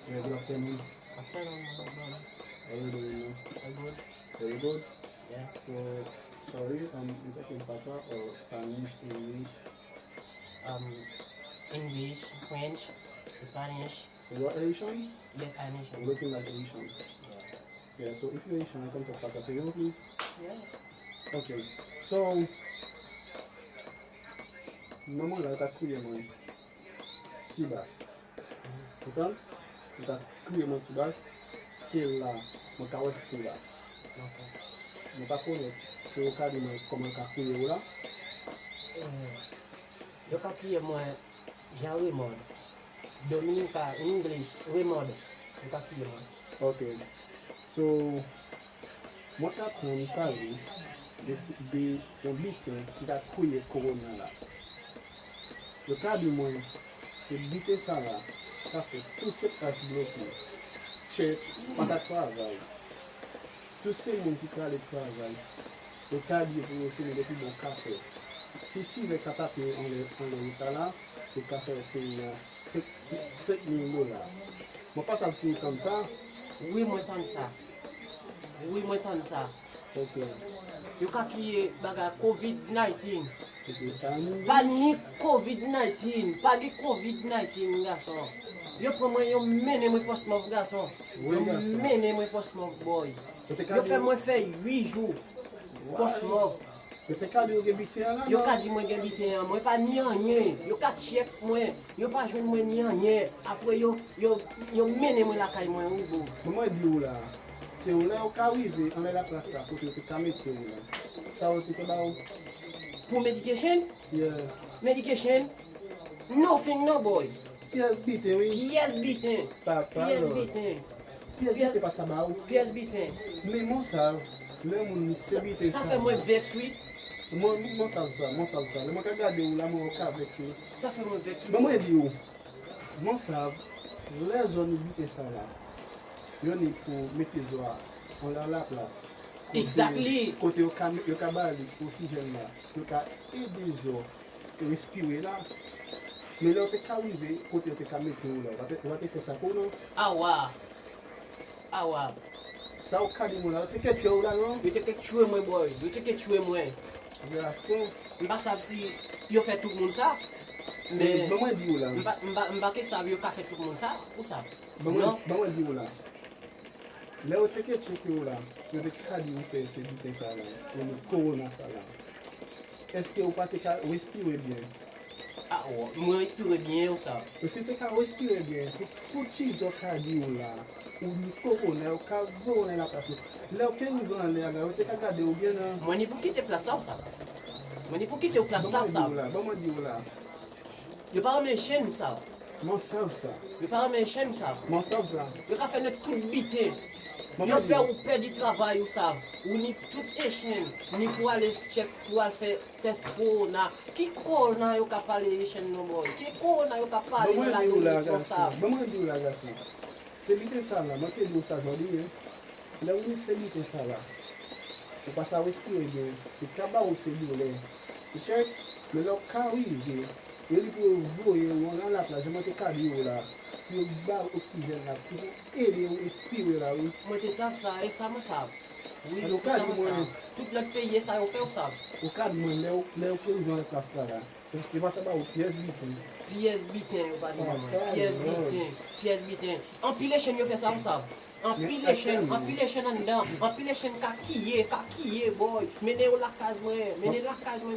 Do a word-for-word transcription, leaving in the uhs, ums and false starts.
Yeah, good afternoon. Afternoon, my brother. How you doing, man? I'm good. Very good. Yeah. So, sorry, um, you talk in Patois or Spanish, English? Um, English, French, Spanish. So you're Haitian? Yes, I'm You're Haitian. Looking like Haitian. Yeah. Yeah, so if you're Haitian, I can talk Patois to you, please? Yes. Ok. So, nan mwen la, yo ka kriye mwen Ti Bas. Ou konprann? Yo ka kriye mwen Ti Bas. Se la, mwen ka reste la. Ok. Mwen pa konnen si ou ka di mwen kòman yo ka kriye ou la. Eh, yo ka kriye mwen Jean Raymond. Dominica, English, Raymond. Yo ka kriye mwen. Ok. So, mwen ka tann pale de, de yon biten ki ka kriye kowona la. Yo ka di mwen, se biten sa la ka fè tout sèt klas bloke. Chèch, pa ka travay. Tout se moun ki prale travay. Yo ka di yo pou yo fini depi bò katè. Si sizè ka tape anlè, anlè wout la la, yo ka fè peyi a senk, senk mil dola. Mwen pa sav si ou tann sa. Wi, mwen tann sa. Wi, mwen tann sa. Ok. Yo ka kriye bagay covid nineteen. Ok, sa nou. Pa ni covid nineteen. Pa gen covid nineteen, gason. Yo pran mwen, yo mennen mwen Pòsmòf, gason. Wi, Yo gason. Mennen mwen Pòsmòf, boy. Yo te ka Yo di fè ou- mwen fè uit jou Pòsmòf. Yo te ka di ou gen biten an la, Yo non? Ka di mwen gen biten an. Mwen pa ni anyen. Yo ka tchèk mwen. Yo pa jwenn mwen ni anyen. Apre yo, yo, yo mennen mwen lakay mwen, wi, bro. Bon, mwen di ou la, se ou lè ou ka rive anlè laplas la, kote yo te ka mete ou la. Sa yo te ka ba ou? Pou medication, Yeah. medication, nothing, no, boy. Pyès biten, wi. Pyès biten. Pa, pa Pyès lòt. Biten. Pyès biten pa sa ba ou. Pyès biten. Men mwen sav, lè moun li se Sa, biten sa sa. Fè mwen vex, wi. Mwen, mwen sav sa, mwen sav sa. Lè mwen ka gade ou la, mwen ka vex ou. Sa fè mwen vex, wi. Bon, mwen di ou, mwen sav, lè zòn biten sa la, yo ni pou mete zò a anlè laplas. Kote, Exactly. Kote yo ka, yo ka ba li oksijèn la, yo ka ede zò respire la. Men lè yo te ka rive, kote yo te ka mete ou la, ou pa te, ou pa te fè sa pou ou, non? Awa. Awa. Sa ou ka di mwen la, yo te ke tchwe ou la, non? Yo te ke tchwe mwen, boy. Yo te ke tchwe mwen. Gason. M pa sav si yo fè tout moun sa. Men Bon, mwen di ou la. M pa, m pa, m pa ke sav yo ka fè tout moun sa. Ou sa? Bon, mwen, Non. Bon, mwen di ou la. Lè yo te ke tcheke ou la, yo te ka di ou fè se biten sa la, ou ni kowona sa la. Èske ou pa te ka respire byen? Ah, oh, mwen respire byen, ou sa. Èske ou te ka respire byen? Pou, pou ti zò ka di ou la, ou ni kowona, yo ka voye ou nan laplas ou. Lè ou te rive anlè a la, yo te ka gade ou byen nan. Mwen ni pou kite plas la, ou sa. Mwen ni pou kite plas la, ou sa. Bon, mwen di ou la. Yo pa renmen chen, ou sa. Mwen sav sa. Yo pa renmen chen, ou sa. Mwen sav sa. Yo ka fè nou tout biten. Bon, Yo mwen di fè ou. Ou pèdi travay, ou sa. Ou ni tout echen, ni pou ale tchèk, pou al fè tès kowona. Ki kowona yo ka pale echen non, boy? Ki kowona yo ka pale Bon, nan mwen di ou la, Latibonit, ou sa? Gason. Bon, mwen di ou la, Gason. Se biten sa la, mwen te di ou sa jodi, wi. Lè ou ni se biten sa la, ou pa sa respire byen, li ka ba ou se doulè. Ou tchèk, men lè ou ka rive, yo li pou yo voye ou nan laplas, jan mwen te ka di ou la, pou yo ba ou oksijèn la, pou yo ede ou respire la, wi. Mwen te sav sa, e sa mwen sav. Wi, An nou se ka sa di mwen mwen, sav. Tout lòt peyi e sa yo fè, ou sav. Ou ka di mwen lè ou, lè ou te rive nan laplas la la. Èske pa sa ba ou pyès biten? Pyès biten, yo pa di mwen. Papa, Pyès non. Biten, pyès biten. Anpil echen yo fè sa, ou sav. Anpil Men echen, atè, anpil echen anndan. Anpil echen ka kiye, ka kiye, boy. Mennen yo lakaz mwen, mennen lakaz mwen.